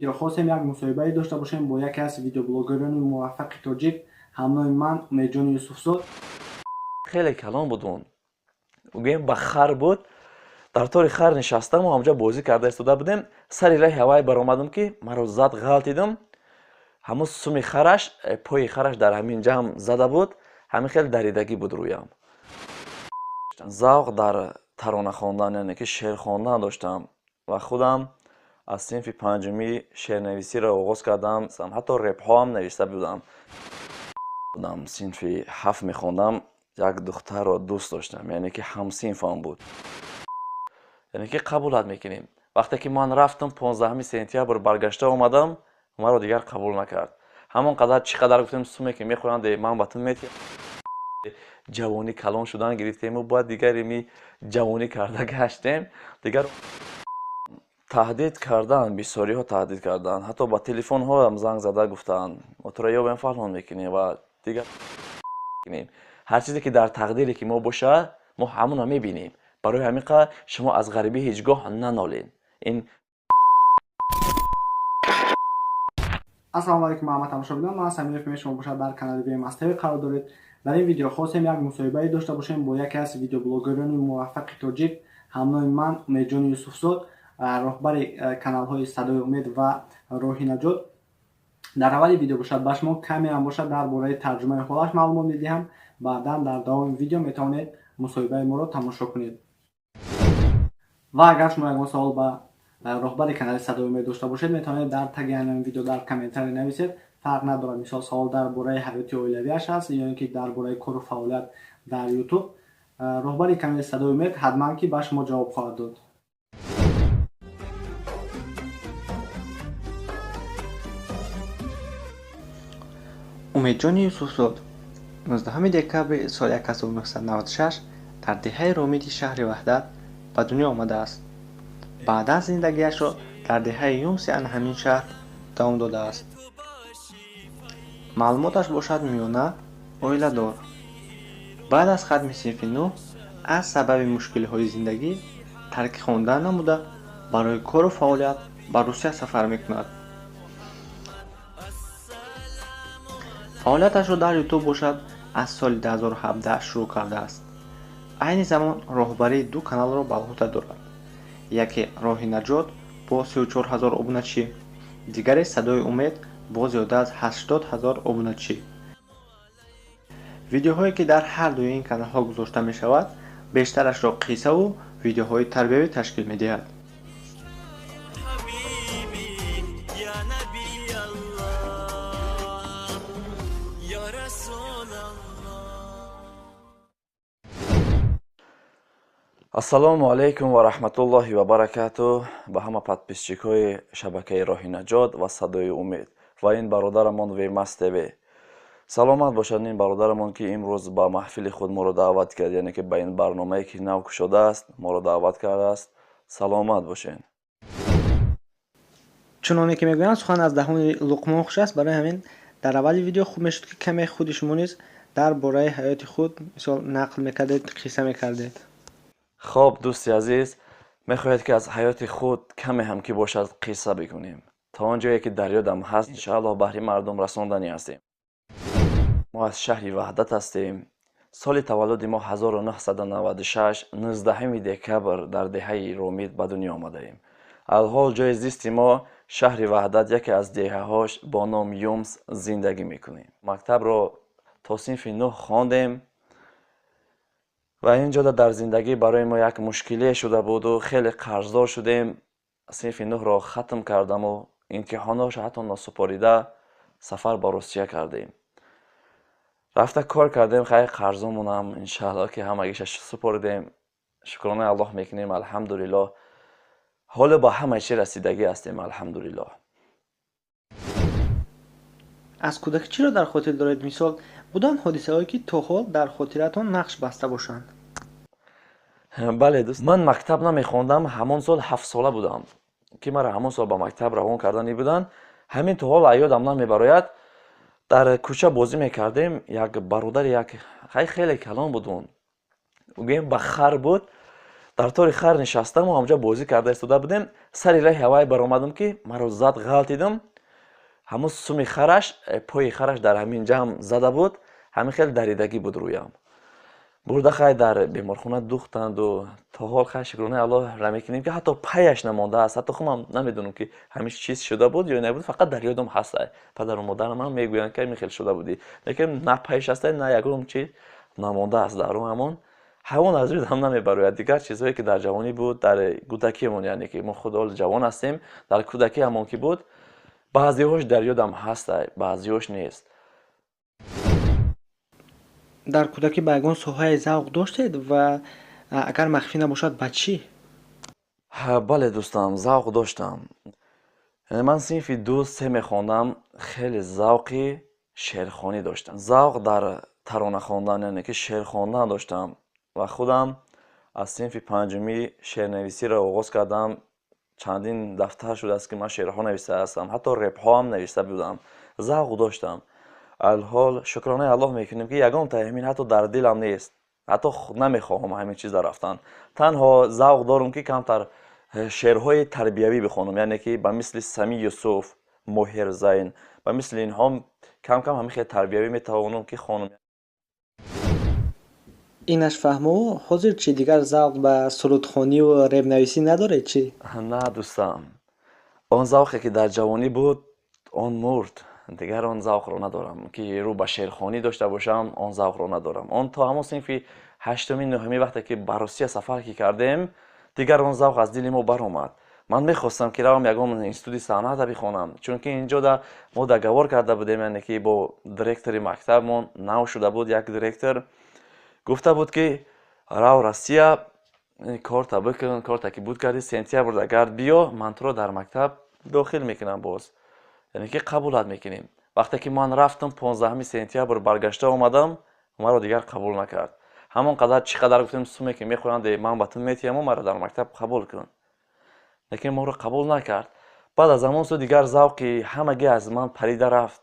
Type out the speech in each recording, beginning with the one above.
Ё хостем як мусоҳибае дошта бошем бо яке аз видеоблогерони муваффақи тоҷик, ҳамнои ман Умедҷони Юсуфзод. Хеле калон буд он. Гӯем ба хар буд. Дар тори хар нишастам ва ҳамҷа бозӣ карда истода будем. Сари раҳи ҳавай баромадам, ки маро зад, ғалтидам. Ҳамун суми хараш, пои хараш дар ҳамин ҷамъ зада буд. Ҳамин хел даридагӣ буд рӯям. Завқ дар тарона хондан, яъне ки шеър хондан доштам ва худам аз синфи панҷумӣ шеърнависиро оғоз кардам. Ҳатто репҳоам нависта будам. Синфи ҳафт мехондам, як духтарро дӯст доштам, яъне ки ҳамсинфам буд. Яъне ки қабулат мекунем. Вақте ки ман рафтам 15 сентябр баргашта омадам, маро дигар қабул накард. Ҳамон қадар чӣ қадар гуфтем, суме ки мехӯранд, ман ба ту метиҳам. Ҷавонӣ калон шудан гирифтему баъд дигар ими ҷавонӣ карда гаштем. Дигар таҳдид кардан, бисёриҳо таҳдид карданд, ҳатто ба телефонҳоам занг зада гуфтанд, мо туро ёбем, фалон мекунем ва дигар кунем. Ҳар чизе ки дар тақдире ки мо бошад, мо ҳамонро мебинем. Барои ҳамин қадр шумо аз ғарибӣ ҳеҷ гоҳ нанолед. Ин Ассалому алайкум ҳама тамошобинон, ман Самир Фими, шумо бошад дар канали VMS TV қарор доред. Дар ин видео хостем як мусоҳибае дошта бошем бо яке аз видеоблогерони муваффақи тоҷик, ҳамнои ман Умедҷони Юсуфзод, роҳбари каналҳои Садои Умед ва Роҳи Наҷот. Дар аввали видео бошад ба шумо каме ҳам бошад дар бораи тарҷумаи ҳолаш маълумот медиҳам. Баъдан дар давоми видео метавонед мусоҳибаи моро тамошо кунед. Ва агар шумо ягон савол ба роҳбари канали Садои Умед дошта бошед, метавонед дар таги ҳамин видео дар комментария нависед. Фарқ надорад, мисол савол дар бораи ҳаёти оилавиаш аст ё ин ки дар бораи кору фаъолият дар Ютуб. Роҳбари канали Садои Умед ҳатман ки ба шумо ҷавоб хоҳад дод. Умедҷони Юсуфзод 19 декабри соли 1996 дар деҳаи Ромиди шаҳри Ваҳдат ба дунё омадааст. Баъдан зиндагиашро дар деҳаи Юмси ан ҳамин шаҳр давом додааст. Маълумоташ бошад миёна, оиладор. Баъд аз хатми синфи 9 аз сабаби мушкилиҳои зиндагӣ тарки хондан намуда, барои кору фаъолият ба Русия сафар мекунад. Фаъолияташро дар Ютуб бошад аз соли 2017 шурӯъ кардааст. Айни замон роҳбарии ду каналро ба уҳда дорад. Яке Роҳи Наҷот бо 34 ҳазор обуначӣ, дигаре Садои Умед бо зиёда аз 80 ҳазор обуначӣ. Видеоҳое ки дар ҳар дуи ин каналҳо гузошта мешавад, бештарашро қиссаву видеоҳои тарбиявӣ ташкил медиҳад. Ассалому алайкум ва раҳматуллоҳи ва баракатуҳ ба ҳама подписчикҳои шабакаи Роҳи Наҷот ва Садои Умед ва ин бародарамон VMS TV. Саломат бошад ин бародарамон, ки имрӯз ба маҳфили худ моро даъват кард, яъне ки ба ин барномае ки нав кушодааст моро даъват кардааст. Саломат бошед. Чуноне ки мегӯянд, сухан аз даҳони Луқмон хуш аст. Барои ҳамин дар аввали видео хуб мешуд, ки каме худи шумо низ дар бораи ҳаёти худ мисол нақл мекардед, қисса мекардед. Хоб, дӯсти азиз, мехоҳед ки аз ҳаёти худ каме ҳам ки бошад қисса бикунем. То он ҷое ки дар ёдам ҳаст, иншааллоҳ баҳри мардум расонданӣ ҳастем. Мо аз шаҳри Ваҳдат ҳастем. Соли таваллуди мо 1996, 19 декабр дар деҳаи Ромид ба дунё омадаем. Алҳол ҷои зисти мо шаҳри Ваҳдат, яке аз деҳаҳош бо ном Юмс зиндагӣ мекунем. Мактабро то синфи 9 хондем ва ин ҷода дар зиндагӣ барои мо як мушкилие шуда буду хеле қарздор шудем. Синфи 9-ро хатм кардаму имтиҳонҳоро ҳатто носупорида сафар ба Русия кардем. Рафта кор кардем, хайр қарзомонам иншааллоҳ ки ҳамагиша супоридем. Шукронаи Аллоҳ мекунем, алҳамдулиллоҳ. Ҳоло ба ҳама чи расидагӣ ҳастем, алҳамдулиллоҳ. Аз кӯдакӣ чиро дар хотир доред? Мисол, буданд ҳодисаҳое, ки то ҳол дар хотиратон нақш баста бошанд? Бале, дӯст, ман мактаб намехондам, ҳамон сол 7 сола будам, ки маро ҳамон сол ба мактаб равон карданӣ буданд. Ҳамин то ҳол ёдам намебарояд. Дар кӯча бозӣ мекардем, як бародари як хай хеле калон буд он. Гӯем ба хар буд. Дар тори хар нишастаму ҳамҷа бозӣ карда истода будем. Сари раҳи ҳавай баромадам, ки маро зад, ғалтидам. Ҳамун суми хараш, пои хараш дар ҳамин ҷамъ зада буд, ҳамин хел даридагӣ буд рӯям. Бурда хай дар беморхона духтанду то ҳол хай шукронаи Аллоҳ мекунем, ки ҳатто паяш намондааст. Ҳатто худам намедонам, ки ҳамин чиз шуда буд ё набуд, фақат дар ёдам ҳаст. Падару модарам ҳам мегӯянд, ки ҳамин хел шуда будӣ, лекин на паяш ҳаста, на ягон чиз намондааст дар рӯ. Ҳамон ҳамон аз ёдам намебарояд. Дигар чизҳое ки дар ҷавонӣ буд, дар кӯдакиамон, яъне ки мо худ ҳол ҷавон ҳастем, дар кӯдакӣ ҳамон ки буд, баъзеҳош дар ёдам ҳаста, баъзеҳош нест. Дар кӯдакӣ ба ягон соҳае завқ доштед ва агар махфӣ набошад, ба чӣ? Бале, дӯстам, завқ доштам. Ман синфи 2-3 мехондам, хеле завқи шеърхонӣ доштам, завқ дар тарона хондан, яъне ки шеър хондан доштам ва худам аз синфи панҷумӣ шеърнависиро оғоз кардам. Чандин дафтар шудааст, ки ман шеърҳо нависта ҳастам, ҳатто репҳоам нависта будам, завқ доштам. Алҳол шукронаи Аллоҳ мекунем, ки ягон ҳамин ҳатто дар дилам нест, ҳатто намехоҳам ҳамин чиза рафтан. Танҳо завқ дорам, ки камтар шеърҳои тарбиявӣ бихонам, яъне ки ба мисли Сами Юсуф, Моҳир Зайн, ба мисли инҳо кам кам ҳамин хел тарбиявӣ метавонам ки хонам. Инаш фаҳмо. Ҳозир чӣ, дигар завқ ба сурудхониву репнависӣ надоред, чӣ? На, дӯстам, он завқе ки дар ҷавонӣ буд, он мурд. Дигар он завқро надорам, ки рӯ ба шеърхонӣ дошта бошам, он завқро надорам. Он то ҳамон синфи ҳаштуми, нӯҳумӣ, вақте ки ба Русия сафар ки кардем, дигар он завқ аз дили мо баромад. Ман мехостам, ки равам ягон институти санъата бихонам, чунки инҷо мо договор карда будем, яъне ки бо директори мактабмон нав шуда буд як директор, гуфта буд, ки рав Россия, корта бикун, корта ки буд кардӣ, сентябрда гард биё, ман туро дар мактаб дохил мекунам боз, яъне ки қабулат мекунем. Вақте ки ман рафтам, 15 сентябр баргашта омадам, маро дигар қабул накард. Ҳамон қадар чӣ қадар гуфтем, суме ки мехоҳанд, ман ба ту метиҳаму маро дар мактаб қабул кун, лекин моро қабул накард. Баъд аз ҳамон сӯ дигар завқи ҳамагӣ аз ман парида рафт.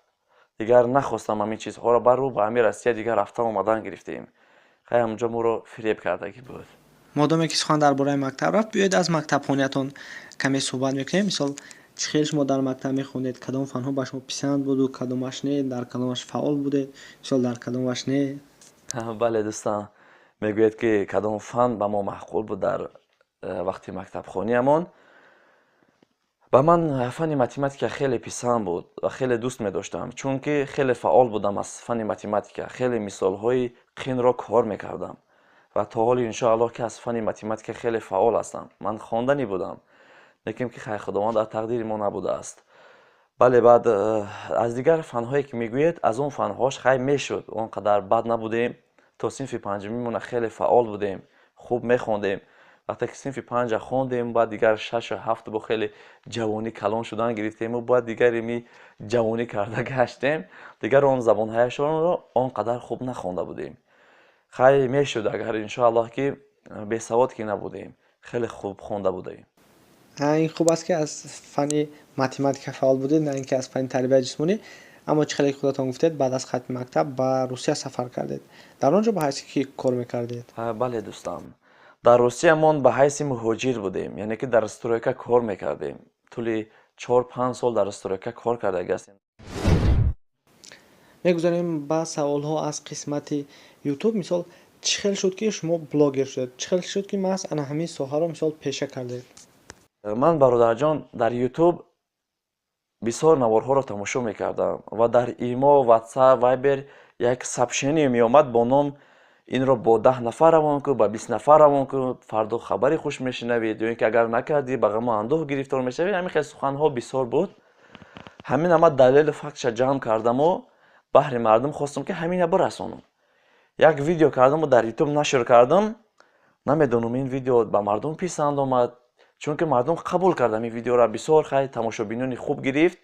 Дигар нахостам ҳамин чизҳоро, баррӯ ба ҳамин Россия дигар рафта омадан гирифтем. Хай, ҳамонҷо моро фиреб кардагӣ буд. Модоме ки сухан дар бораи мактаб рафт, биёед аз мактабхониятон каме суҳбат мекунем. Мисол, чӣ хел шумо дар мактаб мехондед, кадом фанҳо ба шумо писанд буду кадомаш не, дар кадомаш фаъол будед, мисол, дар кадомаш не? Бале, дӯстам, мегӯяд, ки кадом фан ба мо маъқул буд дар вақти мактабхониямон. Ба ман фанни математика хеле писанд буд ва хеле дӯст медоштам, чунки хеле фаъол будам аз фанни математика, хеле мисолҳои қинро кор мекардам ва то ҳоли иншоаллоҳ ки аз фанни математика хеле фаъол ҳастам. Ман хонданӣ будам, лекин ки хай, Худованд дар тақдири мо набудааст. Бале, баъд аз дигар фанҳое ки мегӯед, аз он фанҳош хай мешуд, он қадар бад набудем. То синфи панҷумимона хеле фаъол будем, хуб мехондем. Вақте ки синфи панҷа хондем, баъд дигар шашу ҳафт бо хеле ҷавонӣ калон шудан гирифтему баъд дигар ими ҷавонӣ карда гаштем, дигар он забонҳояшонро он қадар хуб нахонда будем. Хай, мешуд, агар иншоаллоҳ ки бесавод ки набудем, хеле хуб хонда будем. Ин хуб аст, ки аз фанни математика фаъол будед, на ин ки аз фанни тарбияи ҷисмонӣ. Аммо чӣ хеле худатон гуфтед, баъд аз хатми мактаб ба Русия сафар кардед. Дар он ҷо ба ҳайси ки кор мекардед? Бале, дӯстам, дар Русия мон ба ҳайси муҳоҷир будем, яъне ки дар стройка кор мекардем. Тӯли 4-5 сол дар стройка кор кардаги ҳастем. Мегузарем ба саволҳо аз қисмати Ютуб. Мисол, чӣ хел шуд, ки шумо блогер шудед? Чӣ хел шуд, ки маҳз ана ҳамин соҳаро, мисол, пеша кардед? Ман, бародарҷон, дар Ютуб бисёр наворҳоро тамошо мекардам ва дар Имо, Ватсап, Вайбер як сообщение меомад бо ном: «Инро бо 10 нафар равон кун, ба 20 нафар равон кун, фардо хабари хуш мешунавед, ё ин ки агар накардӣ, ба ғаму андӯҳ гирифтор мешавӣ». Ҳамин хел суханҳо бисёр буд. Ҳамин ама далелу фактша ҷамъ кардаму баҳри мардум хостам, ки ҳамина бирасонам. Як видео кардаму дар Ютуб нашр кардам. Намедонам, ин видео ба мардум писанд омад, чунки мардум қабул кард ҳамин видеоро, бисёр хай тамошобинони хуб гирифт.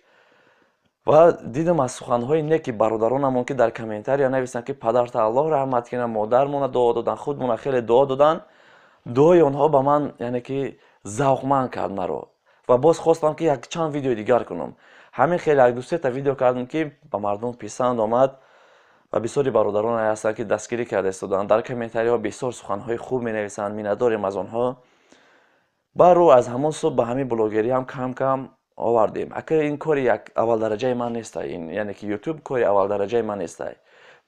Ва дидам аз суханҳои неки бародаронамон, ки дар комментария нависанд, ки падарта Аллоҳ раҳмат кунад, модармона дуо додан, худмона хеле дуо додан. Дуои онҳо ба ман, яъне ки, завқманд кард маро ва боз хостам, ки якчанд видеои дигар кунам. Ҳамин хеле як дусета видео кардам, ки ба мардум писанд омад. Ва бисёри бародароне ҳастанд, ки дастгирӣ карда истодаанд, дар комментариҳо бисёр суханҳои хуб менависанд, миннатдорем аз онҳо. Бару аз ҳамон субҳ ба ҳамин блогерӣ ҳам кам кам овардем. Ака, ин кори як аввалдараҷаи ман нестай, ин яъне ки ютуб кори аввалдараҷаи ман нестай.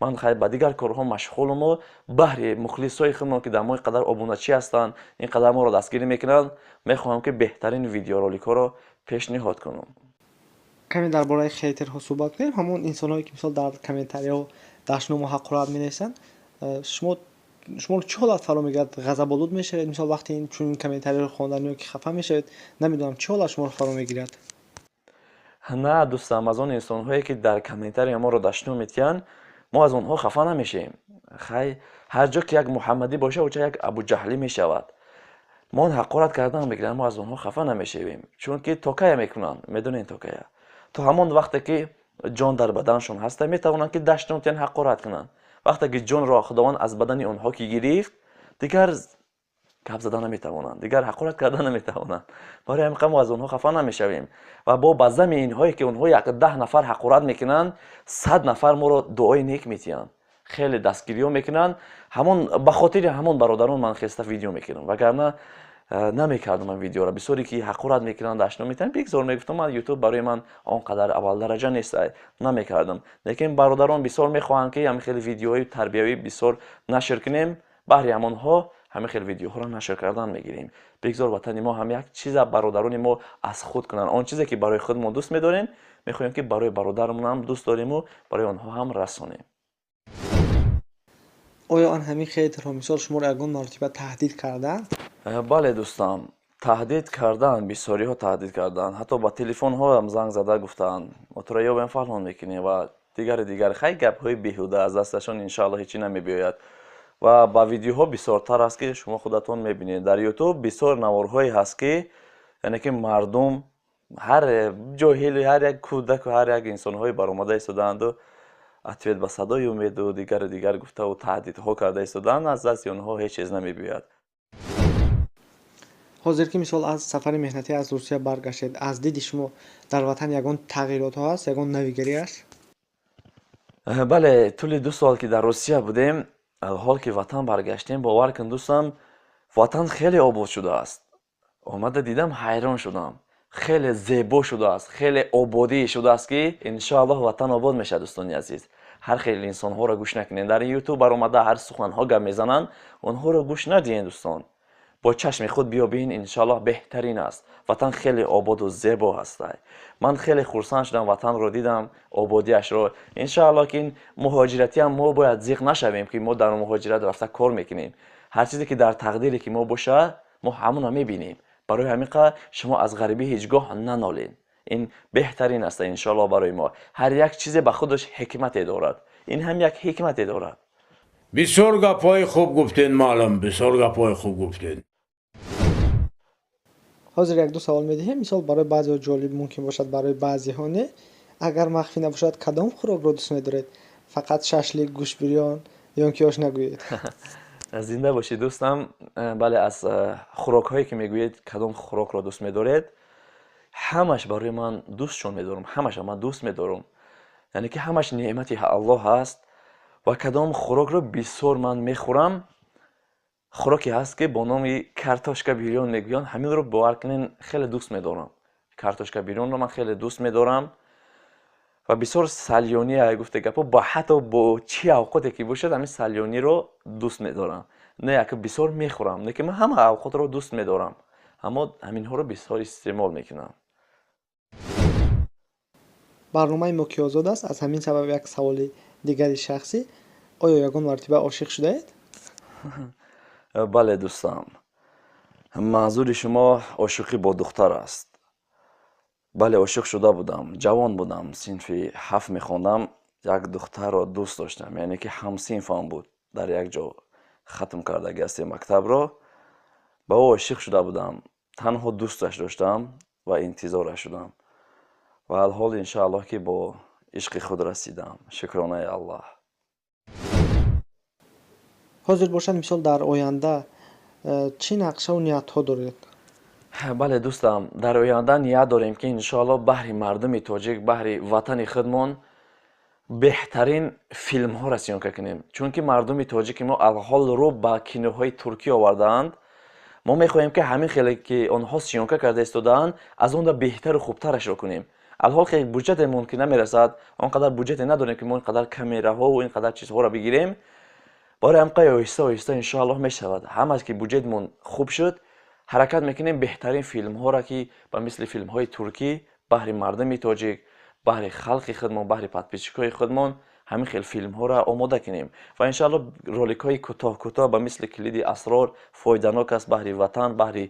Ман хайр ба дигар корҳо машғулуму баҳри мухлисои худмон, ки дар мо ин қадар обуначӣ ҳастанд, ин қадар моро дастгирӣ мекунанд, мехоҳам, ки беҳтарин видеороликҳоро пешниҳод кунам. Каме дар бораи хейтерҳо суҳбат кунем. Ҳамон инсонҳое, ки мисол дар комментариҳо дашному ҳақорат менависанд, шуморо чӣ ҳолат фаро мегирад? Ғазаболуд мешавед, мисол, вақте чунин комментариҳоро хондан ё ки хафа мешавед? Намедонам, чӣ ҳолат шуморо фаро мегирад? На, дӯстам, аз он инсонҳое, ки дар комментария моро дашном метиҳанд, мо аз онҳо хафа намешавем. Хай, ҳар ҷо ки як муҳаммадӣ боша, оҷа як абуҷаҳлӣ мешавад. Мо ҳақорат кардан мегиранд, мо аз онҳо хафа намешавем, чунки то кая мекунанд, медонед, то кая? То ҳамон вақте ки ҷон дар баданшон ҳаста, метавонанд, ки дашном тиҳанд, ҳақорат кунанд. Вақте ки ҷонро Худованд аз бадани онҳо ки гирифт, дигар гап зада наметавонанд, дигар ҳақорат карда наметавонанд. Барои ҳамин мо аз онҳо хафа намешавем. Ва бо ба зами инҳое, ки онҳо як 10 нафар ҳақорат мекунанд, 100 нафар моро дуои нек метиҳанд, хеле дастгириҳо мекунанд. Ҳамон ба хотири ҳамон бародарон ман хеста видео мекунам, вагарна намекардам ман видеоро. Бисёре ки ҳақорат мекунанд, дашном метиҳанд, бигзор, мегуфтам, ман ютуб барои ман он қадар аввалдараҷа нест, намекардам. Лекин бародарон бисёр мехоҳанд, ки ҳамин хеле видеоҳои тарбиявӣ бисёр нашр кунем. Баҳри ҳамонҳо ҳамин хел видеоҳоро нашр кардан мегирем. Бигзор ватани мо ҳам як чиза бародарони мо аз худ кунанд. Он чизе, ки барои худмон дӯст медорем, мехоҳем, ки барои бародарамон ҳам дӯст дориму барои онҳо ҳам расонем. Оё ан ҳамин хейтерҳо, мисол, шуморо ягон маротиба таҳдид карданд? Бале, дӯстам, таҳдид карданд, бисёриҳо таҳдид карданд, ҳатто ба телефонҳоам занг зада гуфтанд, мо туро ёбем, фалон мекунем ва дигари дигар. Хай, гапҳои беҳуда, аз дасташон иншоалло ҳечӣ намебиёяд. Ва ба видеоҳо бисёртар аст, ки шумо худатон мебинед, дар ютуб бисёр наворҳое ҳаст, ки яъне ки мардум, ҳар ҷоҳили, ҳар як кӯдаку ҳар як инсонҳое баромада истодаанду ответ ба садои умеду дигару дигар гуфтаву таҳдидҳо карда истодаанд. Аз дасти онҳо ҳеҷ чиз намебиёяд. Ҳозир ки, мисол, аз сафари меҳнатӣ аз Русия баргаштед, аз диди шумо дар ватан ягон тағйиротҳо ҳаст, ягон навигарӣ аст? Бале, тӯли 2 сол ки дар Русия будем, ҳол ки ватан баргаштем, бовар кун, дӯстам, ватан хеле обод шудааст. Омада дидам, ҳайрон шудам, хеле зебо шудааст, хеле ободӣ шудааст, ки иншоаллоҳ ватан обод мешавад. Дӯстони азиз, ҳар хел инсонҳоро гӯш накунед. Дар ютуб баромада ҳар суханҳо гап мезананд, онҳоро гӯш надиҳед, дӯстон. Бо чашми худ биёбин, иншоаллоҳ беҳтарин аст. Ватан хеле ободу зебо ҳастай. Ман хеле хурсанд шудам, ватанро дидам, ободиашро. Иншоаллоҳ, ки ин муҳоҷиратиам мо бояд зиқ нашавем, ки мо дар муҳоҷират рафта кор мекунем. Ҳар чизе ки дар тақдире ки мо бошад, мо ҳамонро мебинем. Барои ҳамин қадр шумо аз ғарибӣ ҳеҷ гоҳ нанолед. Ин беҳтарин аст, иншоаллоҳ, барои мо. Ҳар як чизе ба худаш ҳикмате дорад, ин ҳам як ҳикмате дорад. Бисёр гапҳои хуб гуфтен, маълум, бисёр гапҳои хуб гуфтен. Ҳозир як ду савол медиҳем. Мисол, барои баъзеҳо ҷолиб мумкин бошад, барои баъзеҳо не. Агар махфӣ набошад, кадом хӯрокро дӯст медоред? Фақат шашлик, гӯштбирён ё ки ош нагӯед? Зинда бошӣ, дӯстам. Бале, аз хӯрокҳое ки мегӯед, кадом хӯрокро дӯст медоред, ҳамаш барои ман дӯстшон медорам, ҳамаша ман дӯст медорам, яъне ки ҳамаш неъмати Аллоҳ ҳаст. Ва кадом хӯрокро бисёр ман мехӯрам? Хӯроке ҳаст, ки бо номи картошка бирён мегӯянд. Ҳаминро, бовар кунед, хеле дӯст медорам. Картошка бирёнро ман хеле дӯст медорам ва бисёр салёни, гуфте гапо, ба ҳатто бо чӣ авқоте ки бошад, ҳамин салёниро дӯст медорам. Не яке бисёр мехӯрам, не ки ман ҳама авқотро дӯст медорам, аммо ҳаминҳоро бисёр истеъмол мекунам. Барномаи мо ки озод аст, аз ҳамин сабаб як саволи дигари шахсӣ: оё ягон маротиба ошиқ шудаед? Бале, дӯстам, манзури шумо ошиқӣ бо духтар аст. Бале, ошиқ шуда будам. Ҷавон будам, синфи 7 мехондам. Як духтарро дӯст доштам, яъне ки ҳамсинфам буд, дар як ҷо хатм кардаги ҳастем мактабро. Ба ӯ ошиқ шуда будам, танҳо дӯсташ доштам ва интизораш шудам. Ва алҳол, иншоаллоҳ, ки бо ишқи худ расидам, шукронаи Аллоҳ. Ҳозир бошад, мисол, дар оянда чӣ нақшаву ниятҳо доред? Бале, дӯстам, дар оянда ният дорем, ки иншоаллоҳ баҳри мардуми тоҷик, баҳри ватани худмон Беҳтарин филмҳоро съёмка кунем, чунки мардуми тоҷики мо алҳол рӯ ба киноҳои туркӣ овардаанд. Мо мехоҳем, ки ҳамин хеле ки онҳо съёмка карда истодаанд, аз он да беҳтару хубтарашро кунем. Алҳол хеле буҷетемон ки намерасад, он қадар буҷете надорем, ки мо ин қадар камераҳову ин қадар чизҳоро бигирем. Барои ҳамқай оҳиста оҳиста иншоаллоҳ мешавад. Ҳамаш ки буҷетмон хуб шуд, ҳаракат мекунем беҳтарин филмҳоро, ки ба мисли филмҳои туркӣ, баҳри мардуми тоҷик, баҳри халқи худмон, баҳри подписчикҳои худмон ҳамин хел филмҳоро омода кунем. Ва иншоаллоҳ роликҳои кӯтоҳ кӯтоҳ ба мисли калиди асрор фоиданок аст баҳри ватан, баҳри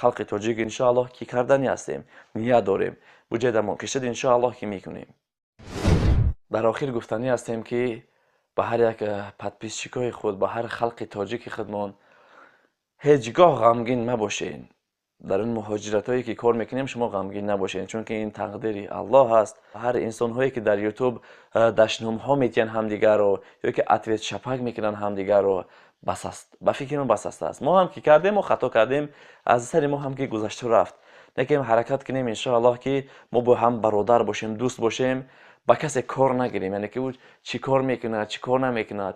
халқи тоҷик, иншоаллоҳ ки кардани ҳастем, ният дорем. Буҷетамон ки шуд, иншоаллоҳ ки мекунем. Дар охир гуфтанӣ ҳастем, ки ба ҳар як подписчикҳои худ, ба ҳар халқи тоҷики худмон: ҳеҷ гоҳ ғамгин мабошед. Дар он муҳоҷиратҳое ки кор мекунем, шумо ғамгин набошед, чунки ин тақдири Аллоҳ аст. Ҳар инсонҳое ки дар Ютуб дашномҳо метиҳанд ҳамдигарро ё ки ответ шапак мекунанд ҳамдигарро, бас аст, ба фикри мо бас аст. Мо ҳам ки кардем, мо хато кардем, аз сари мо ҳам ки гузашту рафт. Лекин ҳаракат кунем, иншоаллоҳ, ки мо бо ҳам бародар бошем, дӯст бошем, ба касе кор нагирем, яъне ки ӯ чӣ кор мекунад, чӣ кор намекунад,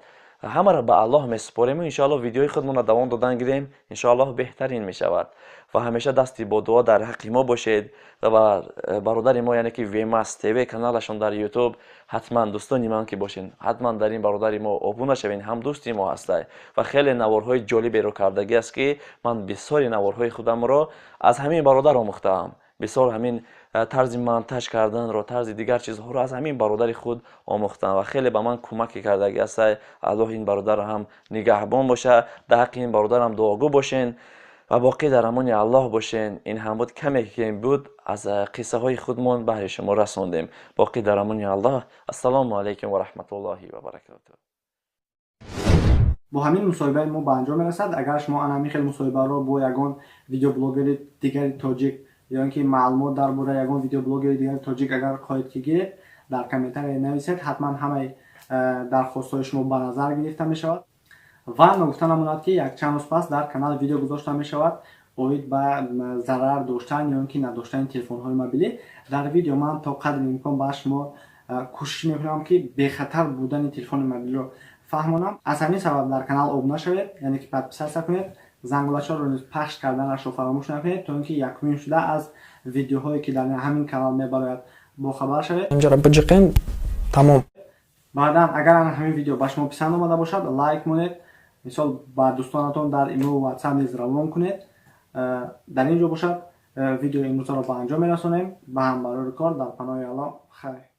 ҳамаро ба Аллоҳ месупорему иншоаллоҳ видеои худмонро давом додан гирем, иншоаллоҳ беҳтарин мешавад. Ва ҳамеша дасти бо дуо дар ҳаққи мо бошед. Ва ба бародари мо, яъне ки Вемас ТВ каналашон дар Ютуб, ҳатман дӯстони ман ки бошен, ҳатман дар ин бародари мо обуна шавед, ҳам дӯсти мо ҳастай ва хеле наворҳои ҷолиберо кардагӣ аст, ки ман бисёри наворҳои худамро аз ҳамин бародар омӯхтаам. Бисёр ҳамин тарзи монтаж карданро, тарзи дигар чизҳоро аз ҳамин бародари худ омӯхтам ва хеле ба ман кӯмаке кардагӣ астай. Аллоҳ ин бародарро ҳам нигаҳбон боша, дар ҳаққи ин бародарам дуогӯ бошен ва боқӣ дар амони Аллоҳ бошен. Ин ҳам буд каме ки буд аз қиссаҳои худмон баҳри шумо расондем. Боқӣ дар амони Аллоҳ. Ассалому алайкум ва раҳматуллоҳи ва баракотуҳ. Бо ҳамин мусоҳибаи мо ба анҷом мерасад. Агар шумо ана ҳамин хел мусоҳибаро бо ягон видеоблогери дигари тоҷик ё ин ки маълумот дар бораи ягон видеоблогери дигари тоҷик агар хоҳед ки гиред, дар комментария нависед. Ҳатман ҳамаи дархостҳои шумо ба назар гирифта мешавад. Ва ногуфта намонад, ки якчанд рӯз пас дар канал видео гузошта мешавад оид ба зарар доштан ё ин ки надоштани телефонҳои мобилӣ. Дар видео ман то қадри имкон ба шумо кӯшиш мекунам, ки бехатар будани телефони мобилиро фаҳмонам. Аз ҳамин сабаб дар канал обуна шавед, яъне ки подписаться кунед, зангулачаро низ пахш карданашро фаромӯш накунед, то ин ки якумин шуда аз видеоҳое ки дар ҳамин канал мебарояд, бохабар шавед. Инҷоро биҷиқем, тамом. Баъдан агар ҳамин видео ба шумо писанд омада бошад, лайк монед, мисол ба дӯстонатон дар имейл, WhatsApp низ равон кунед. Дар ин ҷо бошад, видеои имрӯзаро ба анҷом мерасонем. Ба ҳам барори кор, дар паноҳи Аллоҳ, хайр.